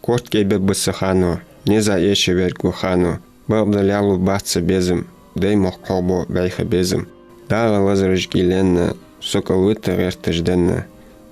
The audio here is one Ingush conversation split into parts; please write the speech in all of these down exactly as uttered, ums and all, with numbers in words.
Корта кӀай беб ба са хано, низа эша верг ва хано. Бакъда лаьллу бац са безам, дай мохк хьогӀ бо бӀайха безам. ДагӀа лазараш кӀийленна, сокол вита гӀерташ денна.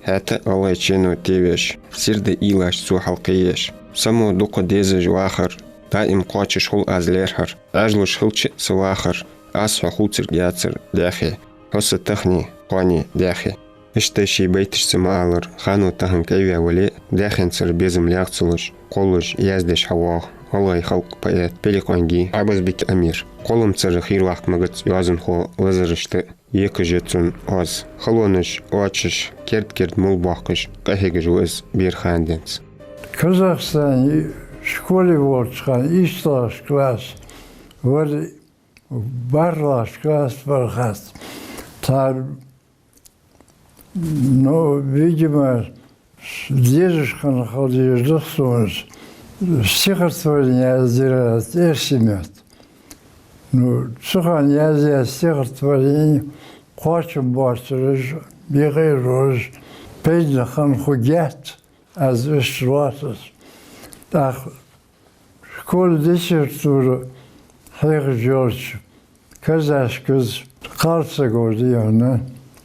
ХӀаьта а гӀалгӀайчено тевеш, сийрда уйлаш цо хьалкхееш. Само дукха дезаш вахар, даим кхоачаш хул аз лерхӀар. Ӏаьржлуш хилча а са вахар, аз хьо хувцарг яцар даьхе, хьо са тахане, кхоане даьхе. Иштта ший байташца ма аллара, хано тахан кӀайваь вале а, даьхенцара безам лаьгӀ ца луш, кхоллаш, яздеш хьавоагӀа гӀалгӀай халкъа поэт Пеликъонгий Ӏабазбика Амир. Кхолламцара хийра вахка магац йоазонхо лазарашта, екаш я цун оаз. Халонаш, оацаш, керда-керда мул боаккхаш, къахьегаш ва из бера хана денз. Казахстане школе волча хана ийслагӀча классе вар, бархӀлагӀча классе вар хац. Цар, ну, видимо, дезаш хинна хила дезаш да сона, стихотворени яздир аз эрсий метта. Ну, цу хана яздаь стихотворени кхоачам боацараш, бекъераш, пайдана хинна хургьяц аз иштта лоацаш. ТӀаккха школа дисертура хьехаш йолча казашка из кхалсаг ва дийна,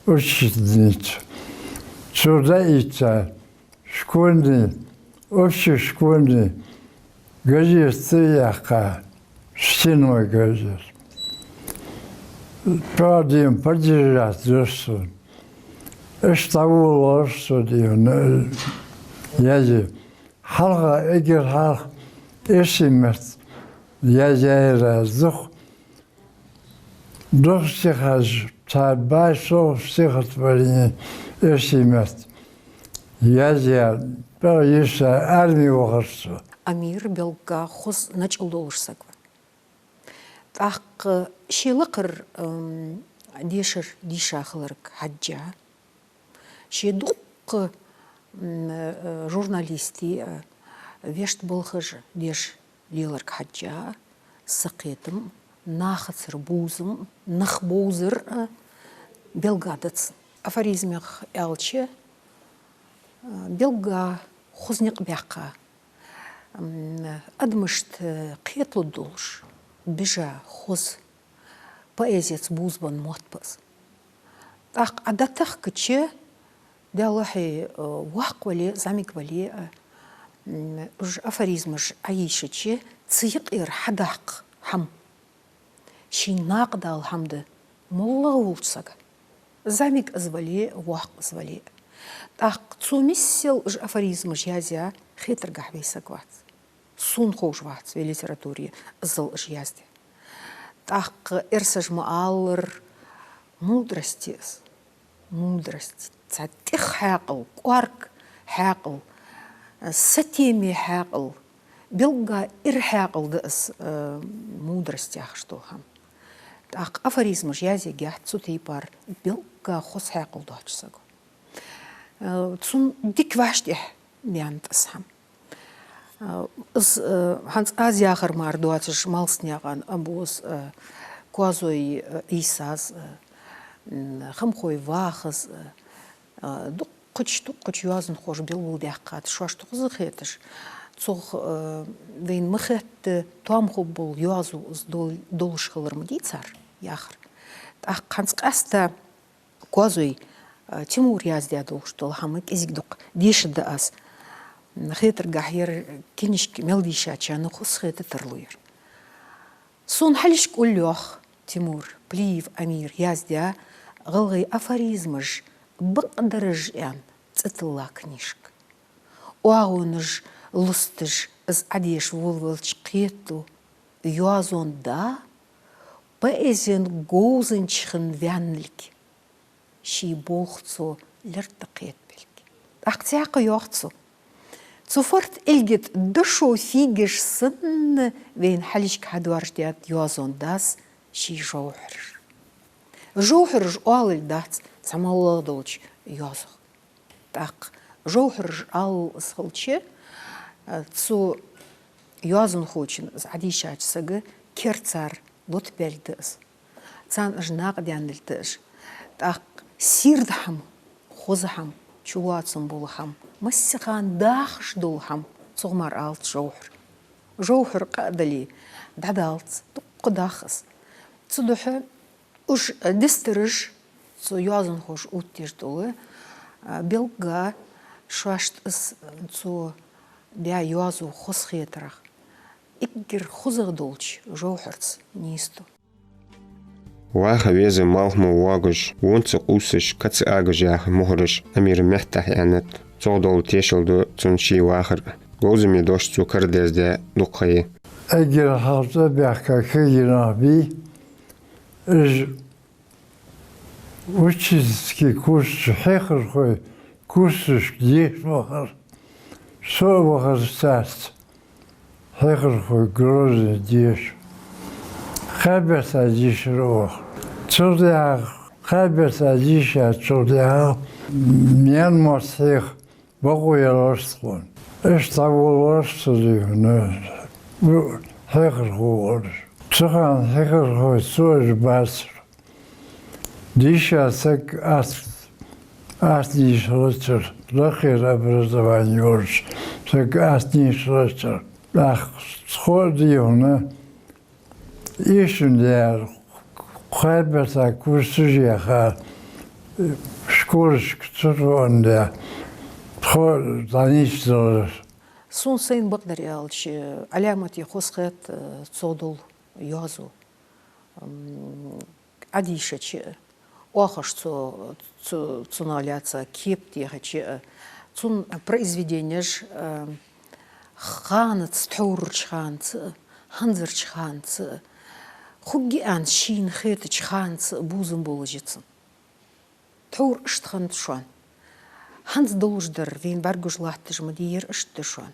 учительница. Цо дӀаийца школьни, общешкольни газета яьккха, стенной газета. ТӀаккха дийна поддержать даьд сона. Иштта дӀаволалуш со дийна, язе. Хьалха, эггара хьалха эрсий метта язъяьяр аз дукха. Дукха стихаш, цар бӀаь совгӀа стихотворени эрсий метта язъяь, тӀаккха йиса арме вахар со. Амир белгга хоза начӀал долаш саг ва. ТӀаккха ший лакхара, м, дешар дийша хиларга хьежжа, ше дуккха, м, э, журналистий, э, вешта балхаш деш леларга хьежжа, са кхетам, нахацара бувзам, нах бовзар, э, белгга да цун. Афоризмех аьлча, э, белгга хоза никъ баьккха, м, адамашта кхеталургдолаш бижа, хоза, поэзеца бувзабенна мотт ба из. ТӀаккха Ӏа дӀатехкача, Даьлахьа, э, воккха вале а, зӀамига вале а, м, уж афоризмаш Ӏайийшача, цу юкъера хьадаккха хӀама, шийна накъадала хӀама да моллагӀа волча сага. ЗӀамига из вале а, воккха из вале а. ТӀаккха цо миссел уж афоризмаш язъяь хетаргахьа вай саг вац. Сона ховш вац вай литературе иззал уж яздаь. ТӀаккха эрсаша ма аллара, мудрость я из. Мудрость. Цхьа тӀех хьаькъал, кӀоарга хьаькъал, сатеме хьаькъал, белгга ира хьаькъал да из, э, мудрость яхаш дола хӀама. ТӀаккха афоризмаш язъергьяц цу тайпара белгга хоза хьаькъал доацача саго. Э, цун дика вӀаштӀехьа даьннад из хӀама. Э, из, э, хӀанз аз яхар мара доацаш, Малсаганаькъан Абос, э, Коазой, э, Ӏийсас, э, м, Хамхой Вахас, э, э, дуккхача, дуккхача йоазонхоша белгалдаьккхад, шоашта хоза хеташ. Цох, э, вайна ма хетта, тоам хургбола йоазув из дол-, долаш хилар ма дий цар яхар. ТӀаккха хӀанз къаьстта Коазой, э, Тимура яздаь долаш дола хӀама кӀезига-дукха дешаргда аз. М, хетаргахьа ер книжка мел дийшачарна хоза хета тарлу ер. Сона хьалхашка улл йоах Тимур, Плиев Амира яздаь гӀалгӀай афоризмаш бакъдараш аьнна цӀи тилла книжка. ОагӀонаш лусташ из Ӏадеша волавелча кхетаду, йоазон да поэзен говзанча хинна ваьннилга, ший болх цо лерттӀа кхетабелга. ТӀаккха цхьаькха йоах цо: цу фарт илгит дошо фийгаш санна вайна хьалхашка хьадоаржадаьд йоазон дас ший жовхьараш. Жовхьараш оалалга дац цхьа моллагӀа долча йоазох. ТӀаккха жовхьараш алал из хилча, цу йоазонхочун, из Ӏадийшача сага керцара лотабаьлга да из. Царна уж накъадаьннилга да уж. ТӀаккха сийрда хӀама, хоза хӀама, чулоацам бола хӀама, массахана дахаш дола хӀама Цох мара алац жовхьар. Жовхьар къа а дале, дӀадалац, дукха дах из. Цудухьа уж дистараш, цу йоазонхоша оттаеш дола, а, белгга шоашта из, цо даь йоазув хоза хетарах, эггара хозагӀа долча жовхьарца нийсду. «Ваха веза малхамо воагаш, вонца къувсаш, каца агаш» яха мухӀараш Амира меттахь аьннад. Цох дола тешал ду цун ший вахар. Говзаме дош цо карадерзадаь дукха ха я. Эггара хьалха цӀабаьхка кагий нах бий, уж учительски курсаш, хьехархой курсашка деша вахар. Со а вахар царца, хьехархой Грозне деша. Кхаь бетта дийшар оаха. Цул тӀехьагӀа, кхаь бетта дийшачул тӀехьагӀа, маьн-мост хьеха бокъо яларе тхона. Иштта дӀаволавелар со, дий хьона, хьехархо волаш. Цу хана хьехархой цо уж бацар. Дийша саг атта, атта нийслуцар, лакхера образовани йолаш саг атта нийслуцар. ТӀаккха тхо а, дий хьона, эшам даьр, кхаь бетта курсаш яьха, школашка ца тоъандаь, тхо дӀанийсделар. Сона сайна, бакъдар аьлча, Ӏаламате хоза хет, э, цо дола йоазув. М, Ӏадийшача а, оаха цо, цу-, цунах лаьца кепа техача а, цун произведенеш, а, ханаца, тхьоврарча ханаца а, хӀанзарча ханаца а, хургья аьнна шийна хетача ханаца а бувзам болаш я цун. Тхьовра иштта хиннад шоана. ХӀанз долаш дар, вайна бӀаргагуш латташ ма дий ер, иштта да шоана.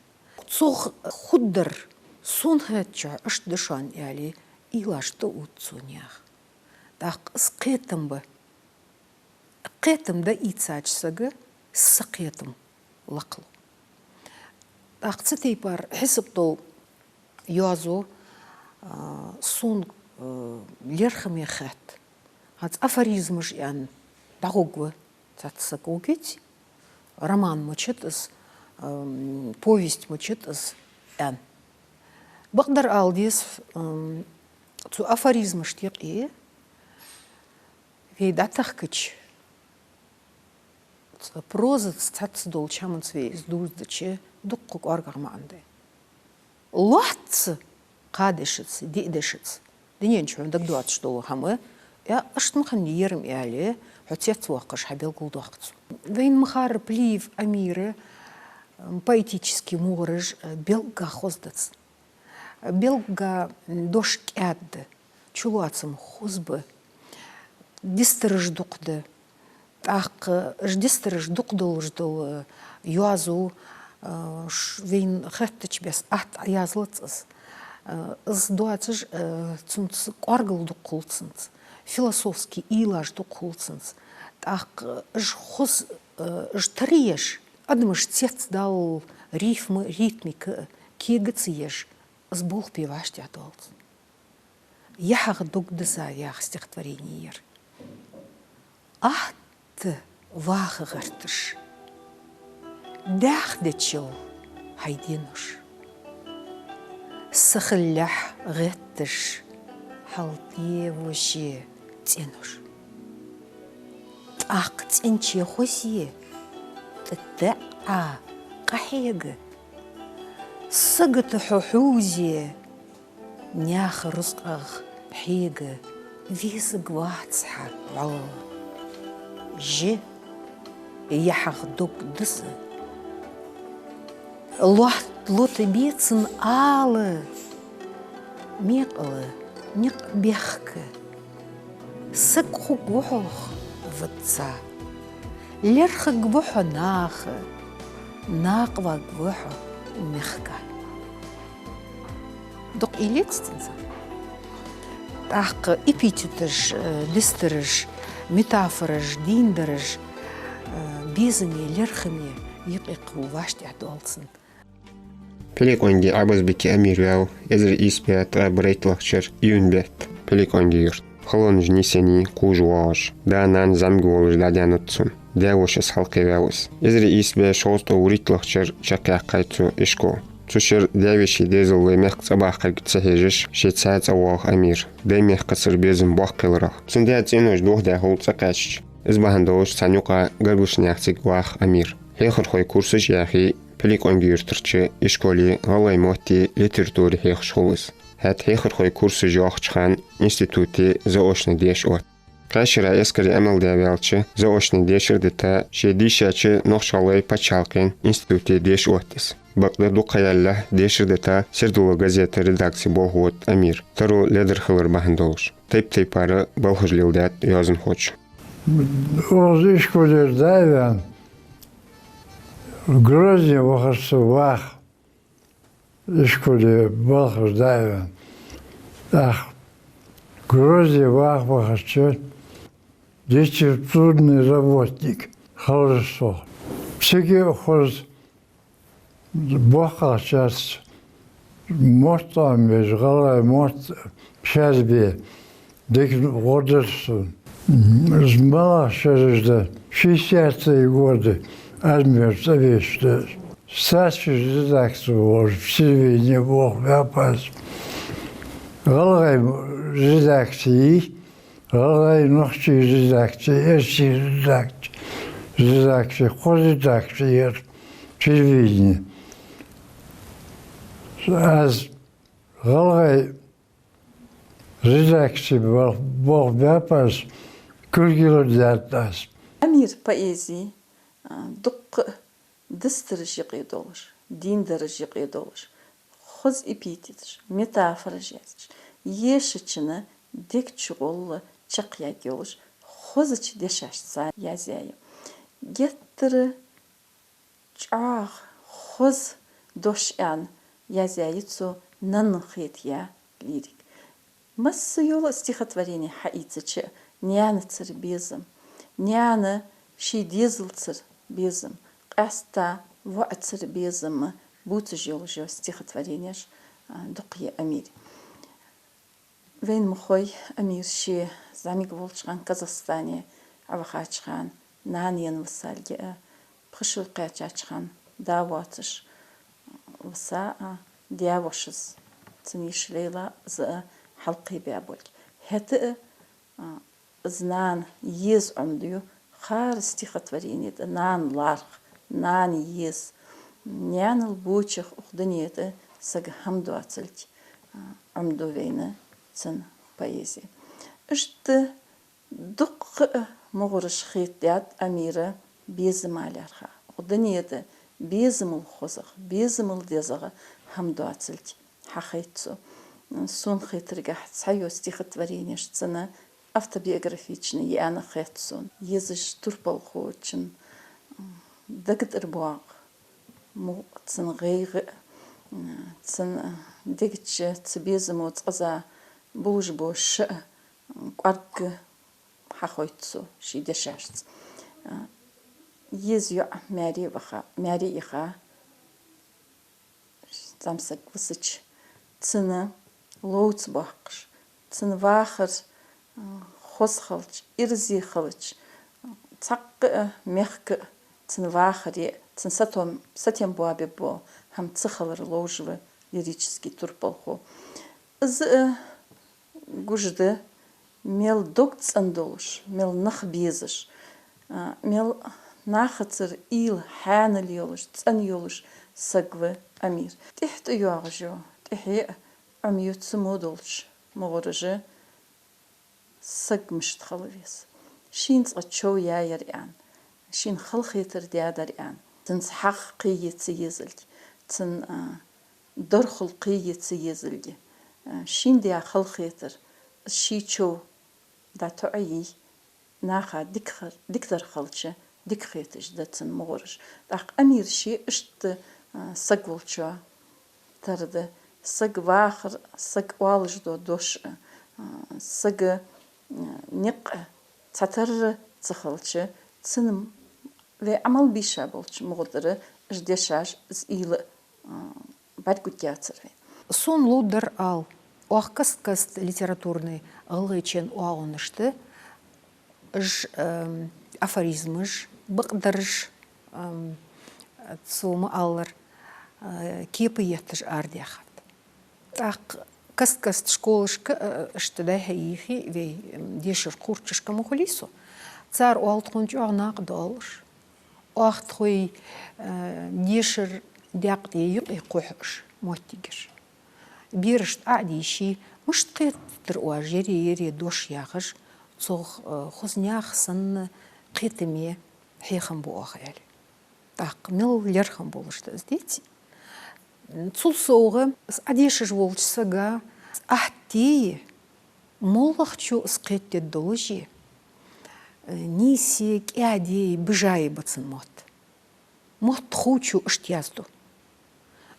Цох хургдар, сона хетачох, иштта да шоана, аьле, уйлаш тӀаувц цо наьха. ТӀаккха из кхетам ба. Кхетам дӀаийцача сага са кхетам лакхлу. ТӀаккха цу тайпара хьисап дола йоазув, а, сона, а, лерхӀаме хет. ХӀанз афоризмаш аьнна дӀагӀоргва цхьацца саг, гӀоргвеций? Роман мичад из, ам, повесть мичад из аьнна. Бакъдар ала деза, ам, цу афоризмашта юкъе вай дӀатахкача, цу прозаца цхьацца долча хӀаманца вай из дувзадича, дукха кӀоаргагӀа маӀан да. Лоацца кхаь дешаца, диъ дешаца дунен чу хьона дагадоацаш дола хӀама, я, иштта ма хиннадий ер-м аьле, хьо цецвоаккхаш хьабелгалдоаккх цо. Вайна ма харра, Плиев Амира, м, поэтически мугӀараш, э, белгга хоза да цун. Белгга дош кӀаьда да, чулоацам хоза ба, дистараш дукха да. ТӀаккха уж дистараш дукха долаш дола йоазув, а, ш-, вайна хеттача беса атта язлац из. А, из доацаш, а, цунца кӀоаргал дукха хул цунца, философски уйлаш дукха хул цунца. ТӀаккха уж хоза, а, уж тара еш, адамаш цецдала рифма, ритмика кега ца еш, из болх бе вӀаштӀехьадоал цун. «Яхьагӏа дог диза» яха стихотворени я ер. Атта ваха гӀерташ, дӀаьхдечул хьай денош, са хиллехь гӀетташ, хьалтӀе воше цӀенош. ТӀаккха цӀенче хозе, тӀа таӀа къахьега, сагота хьо хьувзе, наьха рузкъах хьега везаргвац хьа вӀалла. Жи, яхьагӏа дог диза, лоат лота бецан ала, мекъала никъ бехка. Саг хургва хьох ваца, лерхӀаргва хьо наха, накъаваргва хьо мехка. Дукха уйла еций цунца? ТӀаккха эпитеташ, э, дистараш, метафораш, дийнадараш, э, безаме, лерхӀаме юкъе кхувла вӀаштӀехьадоал цун. Пхьилекъонгий Ӏабазбика Амир ваьв эзар ийс бӀаь ткъаь берхӀитталагӀча шера июнь бетта Пхьилекъонгий-Юрта. Халонаш нийсъеннай кхувш воагӀаш, да-нана зӀамига волаш дӀадаьннад цун. Даь-вошас хьалкхеваьв из. Эзар ийс бӀаь шовзткъеи вурийтталагӀча шера чакхъяьккхай цо ишкол. Цу шера даь-веший дезал вай мехка цӀабаккхарга ца хьежаш, ший цӀа цӀавоагӀа Амир, даьй мехкацара безам боккха хиларах. Цун даь цӀенош дохадаь хул цӀакхаьчача. Из бахьан долаш цхьан юкъа гаргарча наьха цига ваха Амир. Хьехархой курсаш яьхе, Пхьилекъонгий-Юртарча ишколе гӀалгӀай мотти литератури хьехаш хул из. ХӀаьта хьехархой курсаш йоаккхача хана институте заочно деша отт. Кхаь шера эскаре Ӏамал даь ваьлча, заочно дешар а дита, ше дийшача Нохч-ГӀалгӀай паччахьалкхен институте деша отт из. Бакъда дукха ха ялалехь дешар а дита, «Сердало» газета редакце болх бу отт Амир, таро ледара хилар бахьан долаш. Тайп-тайпара балхаш леладаьд йоазонхочо. Укхаза ишколера дӀа а ваьнна, Грозне вахар со ваха, ишколе балхара дӀа а ваьнна. ТӀаккха Грозне ваха вахача, литературный работник хилар со. Цига а хоза боккхагӀчарца мотт Ӏомабеш, гӀалгӀай мотт шаьрбе, дика гӀо дар сона. Из малагӀа шераш да? Шестидесятые годы армера цӀавеча да. Старший редактор волаш, телевидене болх баьб аз. ГӀалгӀай редакци, гӀалгӀай, нохчий редакци, эрсий редакци, редакци, кхо редакци яр телевидене. Аз гӀалгӀай редакце бо-, болх баьб аз, кулгал а даьд аз. Амира поэзи, а, дуккха а дустараш юкъе долаш, дийндараш юкъе долаш, хоза эпитеташ, метафораш язъеш, ешачунна дег чугӀолла чакхъяргйолаш, хозача дешашца язъяь я. Геттара чӀоагӀа хоза дош аьнна язъяь я цо, нанна хетаяь лирика. Масса йола стихотворени хьаийцача а, наьнацара безам, наьна ший дезалцара безам, къаьстта воӀацара безам бувцаш йола йола стихотворенеш, а, дукха я Амира. Вайна ма хой, Амир ше зӀамига волча хана Казахстане Ӏовахача хана, нана енна висалга а, пхи шу кхаьчача хана да воацаш виса а, даь-вошас, цун йиша Лейла а, из а хьалкхебаь болга. ХӀаьта а, а, из нана еза Ӏомаду, хӀара стихотворени тӀа нана лархӀ, нана еза. Наьнал боча укх дунен тӀа сага хӀама доацилга, а, Ӏомаду вайна цун поэзи. Иштта дуккха а мугӀараш хетадаьд Амира безама лаьрхӀа. Укх дунен тӀа безамал хозагӀа, безамал дезагӀа хӀама доацилга хьахайт цо. Сона хетаргахьа, цхьайола стихотворенеш цун автобиографични я аьнна хет сона. Езаш турпалхочун дагатӀара боагӀа му-, цун гӀайгӀа а, цун дег чу цу безамо цкъаза булаш бола ша а, кӀоарга хьахойт цо ший дешашца. Еза йоӀ маьре ваха, маьре яха, зӀамсаг висача, цунна ловца боаккхаш, цун вахар, а, хоза хилча, ираз хилча, цхьаккха а мехка а цун вахаре, цун сатом-, сатем боабе бола хӀама ца хилар ловш ва лирически турпалхо. Из а гуш да, мел дог цӀена долаш, мел нах безаш, а, мел нахацара уйла хьаьнала йолаш, цӀена йолаш саг ва Амир. ТӀехьа тӀайоагӀаш йола, тӀехье а Ӏомаю цу мо долча мугӀараша саг мишта хила веза. Шийна цкъа чов яьяр аьнна, шийна халахетар даьдар аьнна, цунца хьагӀ кхее ца езалга, цун, а, дорхал кхее ца езалга, а, шийна даь халахетар, ший чов дӀатоӀайий, наха дика хар-, дикадар хилча, дика хеташ да цун мугӀараш. ТӀаккха Амир ше иштта, а, саг волчоа тара да. Саг вахар, саг оалаш дола дош а, а, сага, а, никъ а цхьатарра ца хилча, цунна вай Ӏамал бийша болча мугӀа тӀара уж дешаш, из уйла а, а, бӀаргагургьяцар вайна. Сона ловргдар ала, оаха каст-каста литературни гӀалгӀайчен оагӀонашта уж, эм, афоризмаш, бакъдараш, эм, цо ма аллара, а, кепа етташ арадаьхад. ТӀаккха каст-каста школашка, а, иштта дӀа-хьа йийхе вай, м, дешара кхуврчашка ма хулий со. Цар оал тхона чӀоагӀа накъадоалаш. Оаха тхоай, а, дешара даькъ тӀа юкъе кхухь уж моттигаш. Берашта Ӏо а дийше, мишта кхетадир оаш, ере, ере дош яхаш, цох, а, хоза наьха санна кхетаме хьехам бу оаха, аьле. ТӀаккха мел лерхӀам болаш да из, деций? Цул совгӀа, из Ӏодешаш волча сага из атта дий, моллагӀчо из кхетадергдолаш, э, нийса кӀаьдий, бижий ба цун мотт. Мотт хувцачо иштта язду.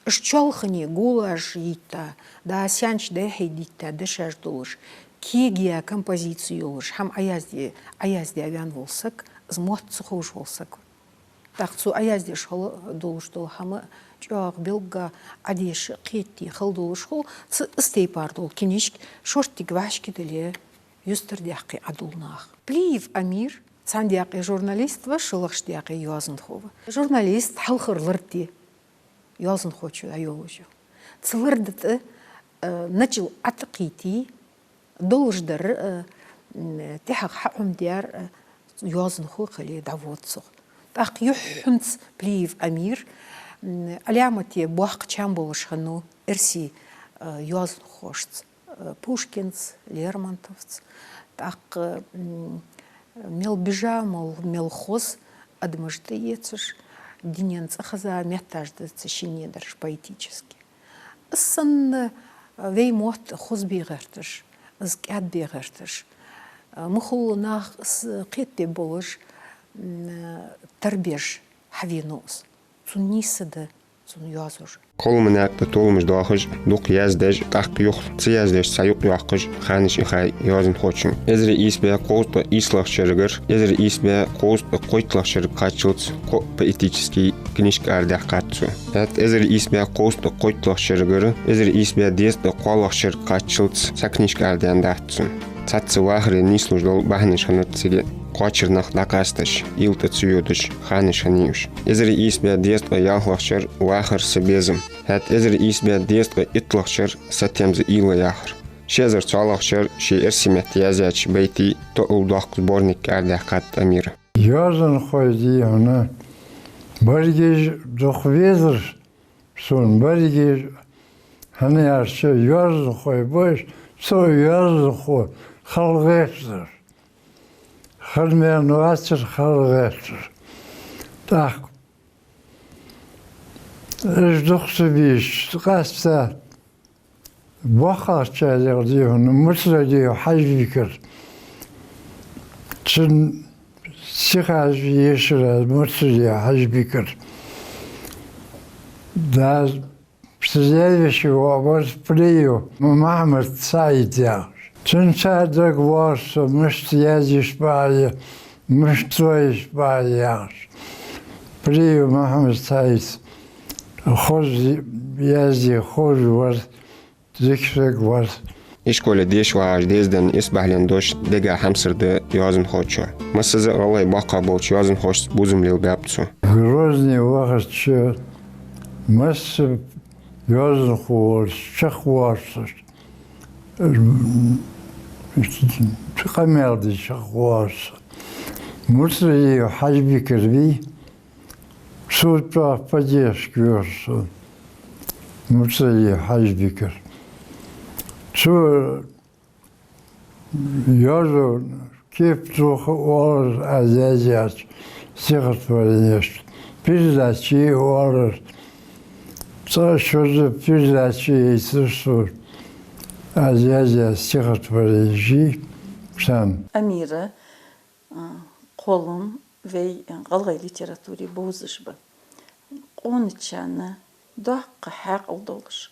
Уж чоалхане гулаш йитта, да сенча дӀа-хьа дитта дешаш долаш, кегаенна композици йолаш, хӀама Ӏоязде, Ӏояздаь ваьнна вола саг, из мотт ца ховш вола саг ва. ТӀаккха цо Ӏояздеш хила долаш дола хӀама чӀоагӀа белгга Ӏодеша, кхетаде хила долаш хул, цу, из тайпара дола книжка шорттига вӀашкадале, юстардаьккхе Ӏодул наха. Плиев Амир, цхьан даькъе журналист ва, шоллагӀча даькъе йоазонхо ва. Журналист хьалхара лард я йоазонхочо дӀайолалуш. Цу ларда тӀа, э, начал ӀотӀакхийтте, долаш дар, э, м, тӀехьагӀа хьаӀомадаьр, э, йоазонхо хиле дӀавода цох. ТӀаккха юххьанца Плиев Амир, м, Ӏаламате боккха чам болаш хиннав эрсий, э, йоазонхошца, э, Пушкинца, Лермонтовца. ТӀаккха, м, мел бижа, мел, мел хоза адамаш тӀаэцаш, дунен цӀихеза метташ да цу шинне дараш поэтически. Из санна, э, вай мотт хозбе гӀерташ, из кӀаьдбе гӀерташ, э, мухулла нах из кхетаде болаш, м, э, тарбеш хьавенав из. Цун нийса да цун йоазув. Кхоллама наькъа тӀа толамаш доахаш, дукха яздеш, тӀаккха юха ца яздеш, цхьа юкъ йоаккхаш, ханаш ихай йоазонхочун. Эзар ийс бӀаь кхузткъеи ийслагӀча шерагара эзар ийс бӀаь кхузткъеи кхойтталагӀча шерага кхаччалца кхо поэтически книжка арадаьккхад цо. ХӀаьта эзар ийс бӀаь кхузткъеи кхойтталагӀча шерагара эзар ийс бӀаь дезткъеи кхоалагӀча шерага кхаччалца цхьа книжка арадаьннадац цун. Цхьацца вахаре нийслуш дола бахьанаш хиннад цига, кхоачара нах дӀакъасташ, уйла тӀа ца йодаш, ханаш хиннай уж. Эзар ийс бӀаь дезткъеи ялхлагӀча шера «Вахар — са безам». ХӀаьта эзар ийс бӀаь дезткъеи итталагӀча шера «Сатемза уйла» яхар. Ши эзар цхьоалагӀча шера ший эрсий метта язъяьча байтий тоъал доккха сборник арадаьккхад Амира. Йоазонхой, дий хьона, берригаш дукха везар сона, берригаш, хӀана аьлча йоазонхой ба уж, цо йоазонхо хила гӀертар. Хила мел вацар, хила гӀертар. ТӀаккха уж дукха ца безаш, къаьстта боккхагӀчарех, дий хьона, Мурсалиев Хьажбикар. Цун стихаш ешар аз Мурсалиев Хьажбикар. Да, цун заведующий воӀ вар Плиев Мухьаммад-СаӀид яхаш. Цунца дагавоагӀар со, мишта язъеш ба Ӏа, мишта тоъаш ба Ӏа яхаш. Плиев Мухьаммад-СаӀид хоза язде ховш вар, дика саг вар. Ишколе деша вагӀаш деза денна исбахьален дош дега хьамсара да йоазонхочоа. Массаза а гӀалгӀай боккхагӀа болча йоазонхошца бувзам лелабаьб цо. Грозне вахача масса йоазонхо волча чакхвоарцаш, къамаьл де чакхвоарца. Мурсалиев Хьажбикар вий, цо чӀоагӀа поддержка йора сона, Мурсалиев Хьажбикар. Цо йоазув кепа тоха оалар аз язъяьча стихотворенешта. Передача е оалар, цкъа-шозза передача яйцар сона аз язъяь стихотворенешта. Амира, а, кхоллам вай гӀалгӀай литературе бовзаш ба. Къоначарна доккха хьаькъал долаш,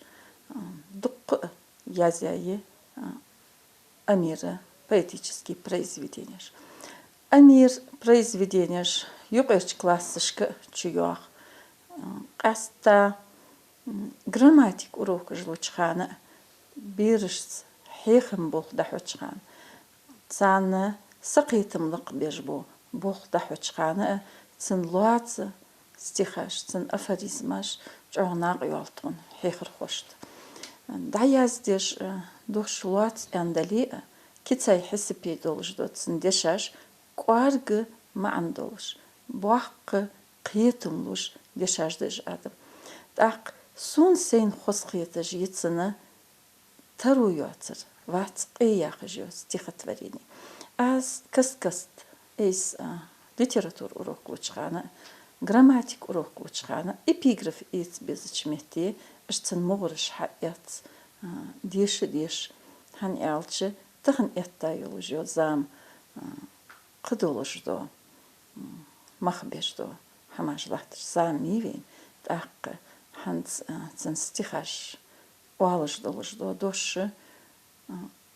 а, дуккха а язъяьй, а, Амира поэтически произведенеш. Амира произведенеш юкъерча классашка а чуйоах, а, къаьстта, м, грамматика урокаш луча хана а, берашца хьехам болх дӀахьоча хана, царна сакхетам лакхбеш бола болх дӀахьоча хана а цун лоаца стихаш, цун афоризмаш чӀоагӀа накъайоал тхона, хьехархошта. ДӀаяздеш, э, дош лоацца аьнна дале а, кицай хьисапе долаш да цун дешаш, кӀоарга маӀан долаш, боккха кхетам луш дешаш да уж, Адам. ТӀаккха сона сайна хоза хеташ я цун таро йоацар, «Вац къе» яхаш йола стихотворени. Аз каст-каста айса, а, литература урок луча хана, грамматика урок луча хана эпиграф эца безача метте, уж цун мугӀараш хьаэц, а, деша-деша, хӀана аьлча тахан этта йолаш йола зама, а, кхыдолаш дола, м, мах беш дола хӀамаш латташ зама я вайна. ТӀаккха хӀанз, а, цун стихаш оалаш долаш дола дош, а,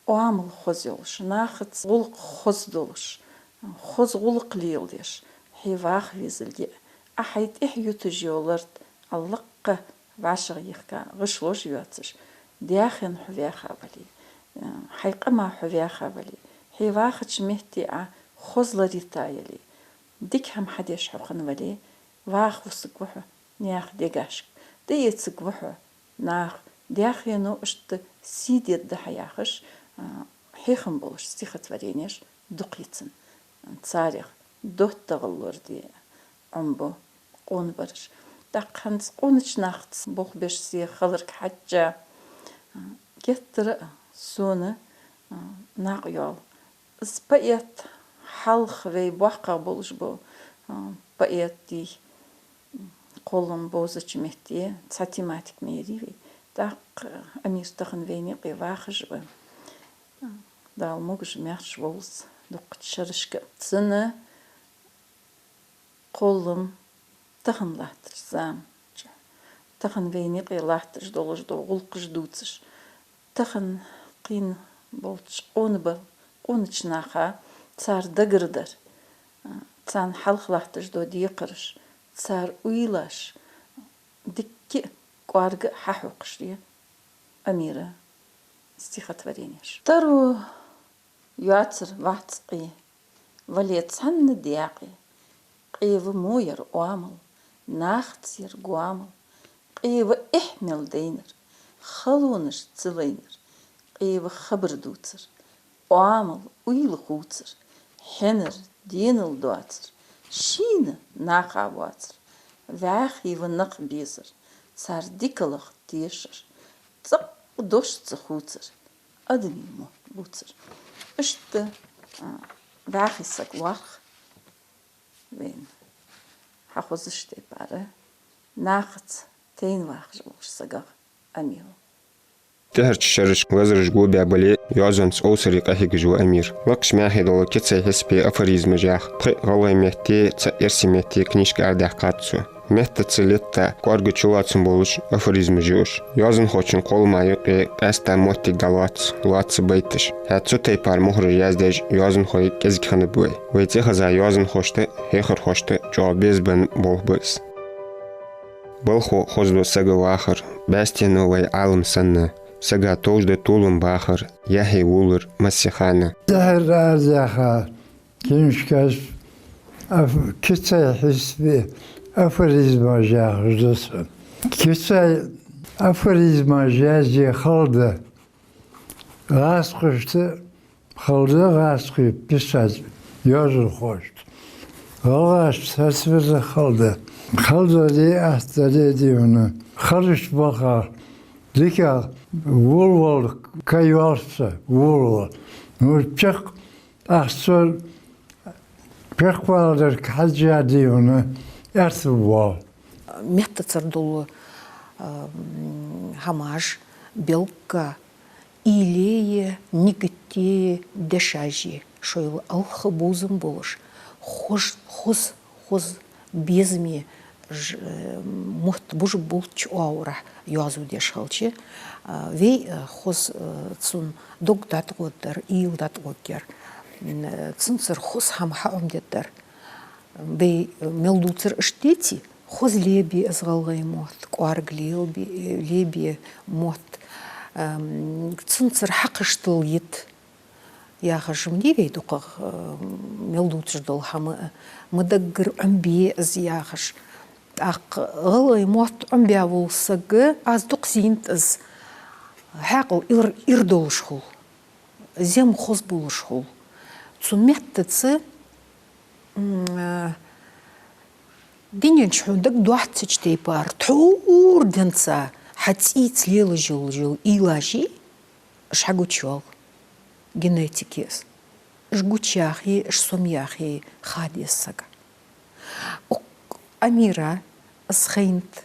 оамал хоза йолаш, нахаца гӀулакх хоза долаш, а, хоза гӀулакх леладеш, хье ваха везалга, Ӏа хьай тӀехьа юташ йола лард Ӏа лакха вӀашагӀъехка гӀишлош йоацаш, даьхен хьо ваьха вале, а, хьай къама хьо ваьха вале, хье вахача метте Ӏа хоза лар йита яле, дика хӀама хьадеш хьо хинна вале, ваха вусаргва хьо наьха дегашка, тӀаэцаргва хьо наха, даьхено иштта сий дергда хьа яхаш, а, хьехам болаш стихотворенеш дукха я цун. Царех «ДоттагӀал лораде Ӏомабу къонабараш». ТӀаккха хӀанз къонача нахаца болх беш се хиларга хьежжа, а, геттара а сона, а, накъайоал из поэт хьалха вай боккхагӀа болаш бола, а, поэтий кхоллам бовзача метте цхьа тематика ма ярий вай. ТӀаккха Амир тахан вайна юкъе вахаш ва. Дала могаш-маьрша волва из дуккхача шерашка. Цун кхоллам тахан латтача зама чу, тахан вайна юкъе латташ долаш дола гӀулакхаш дувцаш, тахан кхийна болча къона ба-, къонача наха цар дагардар, а, царна хьалха латташ дола декхараш, цар уйлаш дикка а, кӀоарга а хьахьокхаш я Амира стихотворенеш. Таро йоацар вац къе, вале цхьанна даькъе, къе ва мо яр оамал, нахаца яр гоамал, къе ва эхь мел дайнар, халонаш ца лайнар, къе ва хабар дувцар, оамал, уйла хувцар, хьинар, денал доацар, шийна наха воацар, вӀаьхий ва накха безар, цар дикалах тешар, цӀаккха дош ца хувцар, адамий мотт бувцар. Иштта, а, вӀаьхий саг лоархӀ вайна хьахозача тайпара, нахаца тайна вахаш волча сагах Амира. ТӀеххьарча шерашка лазараш го баь бале а, йоазонца овсаре къахьегаш ва Амир. Лакхача маьхе дола «Кицай хьисапе афоризмаш» яха пхиъ гӀалгӀай метте, цаӀ эрсий метте книжка арадаьккхад цо. Меттаца летта кӀоарга чулоацам болаш афоризмаш я уж. Йоазонхочун кхоллама юкъе къаьстта моттиг дӀалоац, лоацца байташ. ХӀаьта цу тайпара мухӀараш яздеш йоазонхой кӀезига хиннаб вай. Вай цӀихеза йоазонхошта, хьехархошта чӀоагӀа безабенна болх ба из. Балхо хозлу сага вахар, бӀаьстено вай Ӏалам санна, сага товш да толам бахар, яхье вулар массе хана. ТӀеххьара арадаьха книжкаш аф-, «Кицай хьисапе афоризмаш» яхаш да са. Кицай афоризмаш язъе хала да гӀазкхашта, хала да гӀазкхий писать, йоазонхошта. ГӀалгӀашца сацвеза хала да. Хала дале, атта дале дийна. Халача балха дикагӀа волавала кхы йоалл са, волавала. Ну, чакх ахча пехкваларг хьежжа дийна, аьртув воал. Меттацара дола, а, м, хӀамаш белгга, уйлеи нигатеи дешаш я, шоайла алхха бовзам болаш, хоза, хоза, хоза безаме ж-, э, мотт бужаргболча оагӀорахьа йоазув деш хилча, а, вай, а, хоза, а, цун дог дӀатӀагӀоргдар, уйла дӀатӀагӀоргьяр, м, цунцара хоза хӀама хьаӀомадергдар. Вай, э, мел дувцар иштта деций, хоза лебе из гӀалгӀай мотт, кӀоарга лелабе, лебе мотт, ам, цунцара хьакхашта йита яхаш ма дий вай дукхагӀа, э, мел дувцаш дола хӀама, э, ма даггара Ӏомабе из яхаш. ТӀаккха гӀалгӀай мотт Ӏомабаь вола саг, аз дукха зийнад из, хьаькъал ир, ир долаш хул, зем хоза болаш хул. Цу меттаца, м, а, дунен чу хьона дагадоацача тайпара, тхьовра денз хьа цӀийца лелаш йола, йола уйлаш, уж хьагучайоал генетике. Уж гучаяхе, уж сомаяхе ха деза сага. Укх Амира из хайнад,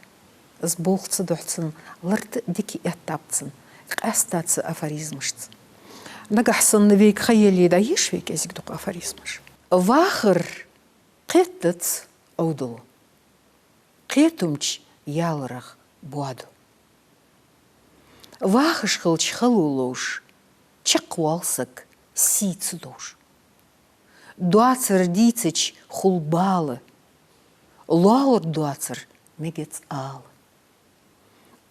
из болх ца духьа цун, лард дика эттаб цун, къаьстта цу афоризмашца. Нагахьа санна вайга ха яле, дӀаеша вай кӀезига-дукха афоризмаш. Вахар кхетац Ӏовдало, кхетамча яларах боаду. Вахаш хилча хало ловш, чакхвоал саг сий ца довш. Доацар дийцача хул бала, лоалар доацар мегац ала.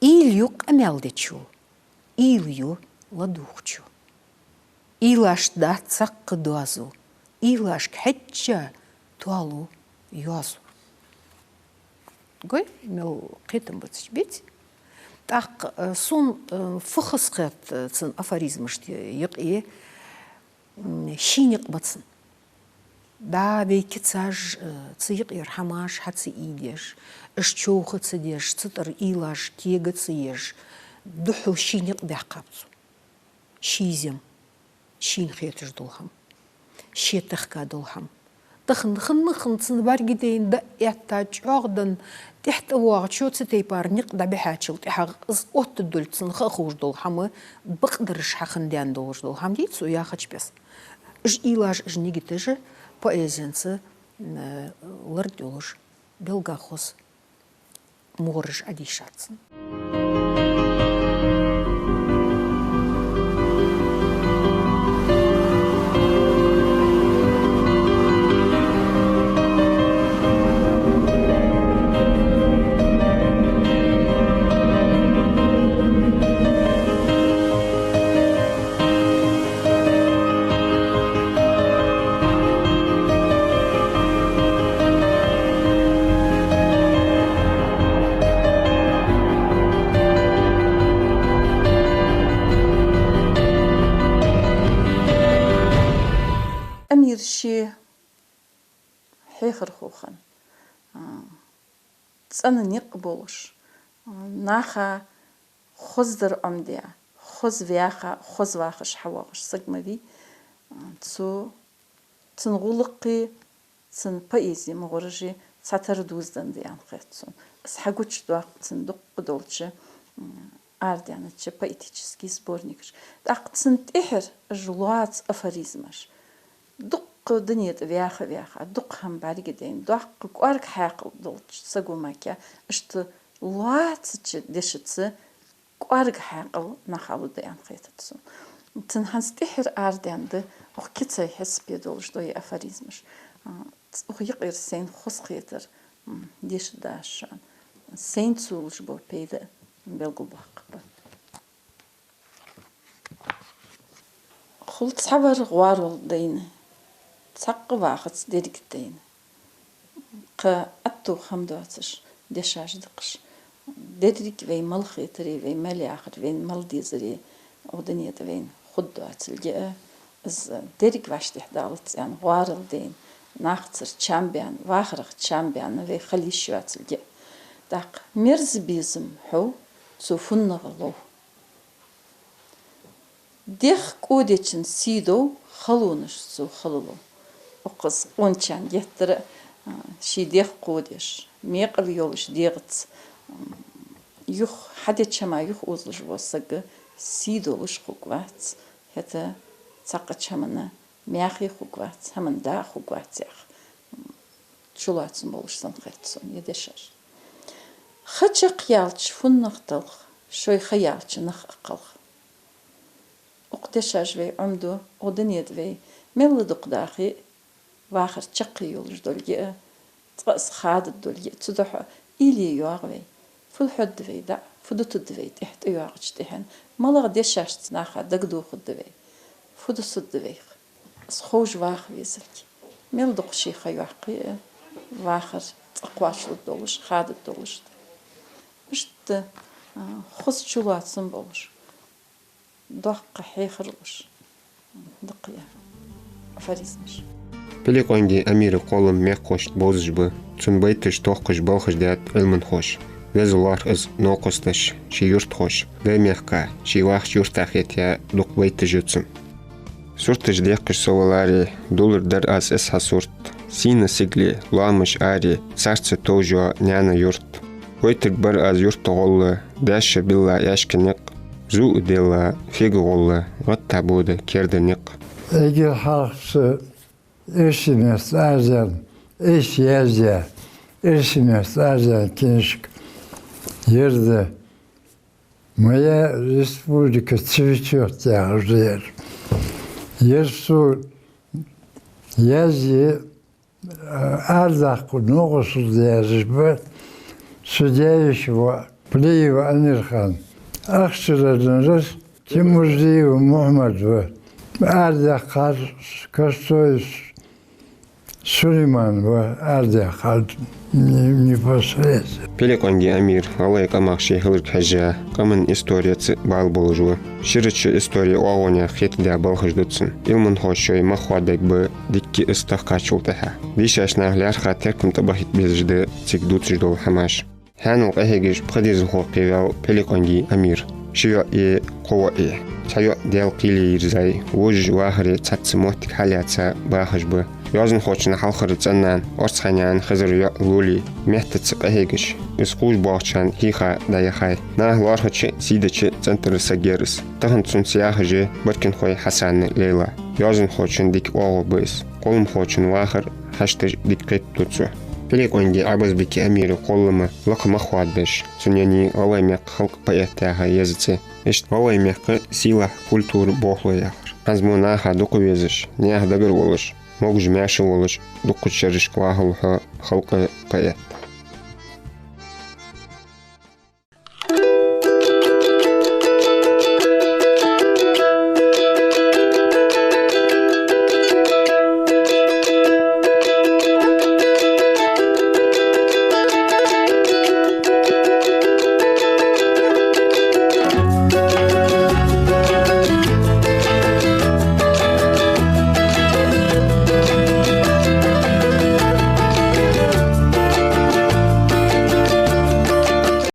Уйла ю къамаьл дечо, уйла ю ладувгӀачо. Уйлашта дац цхьаккха доазув, уйлашка хьежжа тоалу йоазув. Гой, мел кхетам бац уж, беций? ТӀаккха, э, сона, э, фу хоза хет, э, цун афоризмашта юкъе, м, ший никъ ба цун. Да, вай кицаш, э, цу юкъера хӀамаш хьа ца ийдеш, уж човха ца деш, цу тӀара уйлаш кега ца еш, духхьал ший никъ баьккхаб цо. Ший зем, шийна хеташ дола хӀама, ше тахка дола хӀама. Тахан ханна-ханна цун бӀаргадайна дӀа а этта, чӀоагӀденна, тӀехьа тӀавоагӀачо цу тайпара никъ дӀабихьачул тӀехьагӀа из оттадолга цунна ха а ховш дола хӀама, бакъдараш хьахинна даьнна долаш дола хӀама дий цо яхача беса. Уж уйлаш, уж нигаташ поэзенца, м, лард йолаш, белгахоз мугӀараш Ӏадийшад цун. Амир ше хьехархо хинна, а, цӀена никъ болаш, а, наха хоздар Ӏомадаь, хоза ваьха, хоза вахаш хьавоагӀаш саг ма вий, а, цо, цун гӀулакхи, цун поэзе мугӀараши цхьатарра дувзаденна да аьнна хет сона. Из хьагучадоаккх цун дукха долча, м, арадаьннача поэтически сборникаш. ТӀаккха цун тӀехьара уж лоаца афоризмаш. Дукха дунен тӀа ваьха-ваьха, дукха хӀама бӀаргадайна, доккха кӀоарга хьаькъал долча саго мара, иштта лоацача дешаца кӀоарга хьаькъал наха лу да аьнна хетац сона. Цун хӀанз тӀехьара арадаьнна да, укх кицай хьисапе долаш да ер афоризмаш. А, укх юкъера сайна хоза хетар, м, деша да аз шоана. Сайна цо луш бола пайда белгалбоаккхаргба. Хул цхьа вар гӀоарол дайна, цхьаккха вахац деррига дайна. Кхы аьттув хӀама доацаш, дешаш да-кх уж. Деррига вай мел хетари, вай мел яхари, вайна мел дезари, укх дунен тӀа вайна хургдоацилга а, из деррига вӀаштӀехьадалац аьнна, гӀоарол дайна, нахацара чам баьнна, вахарах чам баьнна вай хила йиш йоацилга а. ТӀаккха мерза безам хьов, цо фуннагӀа лов. ДегӀ кӀодечун сий дов, халонаш цо хала лов. Укхаза къоначарна геттара, а, ший дегӀ кӀодеш, мекъал йолаш дегӀаца, м, юха хьадеча хӀаман юха озалуш вола саг сий долаш хургвац, хӀаьта цхьаккхача хӀаман маьхе хургвац, хӀаман да хургвац яха, м, чулоацам болаш санна хет сона ер дешаш. Ха чакхъяьлча фуннагӀа талх, шоай ха яьлча нах а кхалх. Укх дешаш вай Ӏомаду, укх дунен тӀа вай мел дукха дахе а, вахар чаккхе йолаш долга а, цкъа из хададолга а, цудухьа уйла е йоагӀа вай. Фу хьоргда вай дӀа, фу дутаргда вай тӀехьа тӀайоагӀача тӀехьенна, малагӀа дешашца наха дагадохаргда вай, фу дусаргда вайх. Из ховш ваха везалга. Мел дукха ший ха йоаккхе а, вахар цӀа кхоачалургдолаш, хададдолаш. Иштта, а, хоза чулоацам болаш, доккха хьехар луш, дакъа я афоризмаш. Пхьилекъонгий Амира кхоллам мехкахошта бовзаш ба, цун байташ тохкаш балхаш даьд Ӏилманхоша. Веза лоархӀ из новкъосташа, ший юртахоша, Даймехка, ший вахача юрта хетаяь дукха байташ я цун. Сурташ дехкаш со валаре, дуллар дар аз эс хьа сурт. Сийна сигале, лоамаш аре, царца товш йола наьна юрт. Гойтаргбар аз юрта гӀолла, даьша билла аьшка никъ. Зу а делла, фега гӀолла, гӀатта бода керда никъ. Эггара хьалха са эрсий меттаца арадаьнна, айса яздаь, эрсий меттаца арадаьнна книжка ер да «Моя республика цветёт» яхаш да ер. Ер со язъе, а, арадаккха новкъостал язъеш ба са даь-йиша воӀ Плиев Амирхан. Ахча ларнараш Тимурзиев Мухьмад ва. Арадаьккхар Костой Сулейман ва, арадаьккхар не-, непосредственно. Пхьилекъонгий Амира гӀалгӀай къамах ше хиларга хьежжа, къаман историяца бала болаш ва. Ширача исторен оагӀонех хетадаь балхаш да цун. Ӏилманхоша шоай мах хоадайг ба дикка из тахкачул тӀехьагӀа. Дийшача наха лаьрххӀа теркам тӀабахийта безаш да цига дувцаш дола хӀамаш. Хьанал къахьегаш пхи дезалхо кхеваьв Пхьилекъонгий Амира. Ши йоӀ е кхо воӀ е. Цхьа йоӀ Даьла кхеле йирзай, вожаш вахаре цхьацца моттиг хьалаьца бахаш ба. Йоазонхочун хьалхара цӀен-нана, орцханаькъан Хизара йоӀ Лоли, меттаца къахьегаш, из кхувш боагӀачарна хьийха дӀаяхай. Наха лоархӀача, сий деча цӀен тӀара саг яр из. Тахан цунца яхаш я Баркинхой Хьасана Лейла. Йоазонхочун дика оагӀув ба из. Кхолламхочун вахар хьашташ дика кхетаду цо. Пхьилекъонгий Ӏабазбика Амира кхоллама лакха мах хоададеш, цун еннай «ГӀалгӀай мехка халкъа поэт» яха еза цӀи. Иштта «ГӀалгӀай мехка сийлахь культура болхлой» яхар. ХӀанз мо наха дукха везаш, наьха дагара волаш, могаш-маьрша волаш, дуккхача шерашка вахалва хьо, халкъа поэт.